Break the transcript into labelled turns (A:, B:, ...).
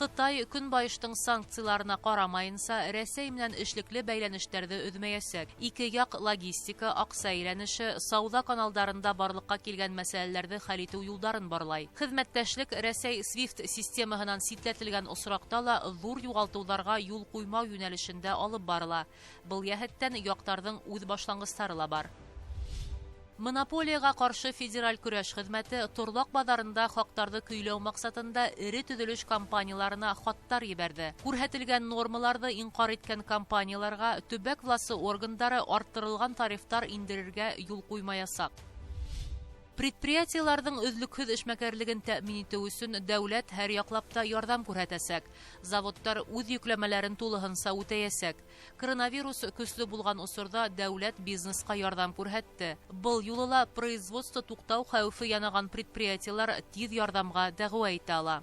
A: Ҡытай Көнбайыштың санкцияларына ҡарамайынса Рәсәй менән эшлекле бәйләнештәрҙе өҙмәйәсәк. Ике яҡ логистика, аҡса әйләнеше, сауҙа каналдарында барлыҡҡа килгән мәсьәләләрҙе хәл итеү юлдарын барлай. Хеҙмәттәшлек Рәсәй SWIFT системаһынан ситләтелгән осраҡта ла ҙур юғалтыуҙарға юл ҡуймау йүнәлешендә алып барыла. Был йәһәттән яҡтарҙың үҙ башланғыстары ла бар. Монополияға ҡаршы федераль көрәш хеҙмәте торлаҡ баҙарында хаҡтарҙы көйләү маҡсатында эре төҙөлөш компанияларына хаттар ебәрҙе. Күрһәтелгән нормаларҙы инҡар иткән компанияларға төбәк власы органдары арттырылған тарифтар индерергә юл ҡуймаясаҡ. Предприятиеларҙың өҙлөкһөҙ эшмәкәрлеген тәьмин итеү өсөн дәүләт һәр яҡлап та ярҙам күрһәтәсәк. Заводтар үҙ йөкләмәләрен тулыһынса үтәйәсәк. Коронавирус көслө булған осорҙа дәүләт бизнесҡа ярҙам күрһәтте. Был юлы ла производство туҡтау хәүефе янаған предприятиелар тиҙ ярҙамға дәғүә итә ала.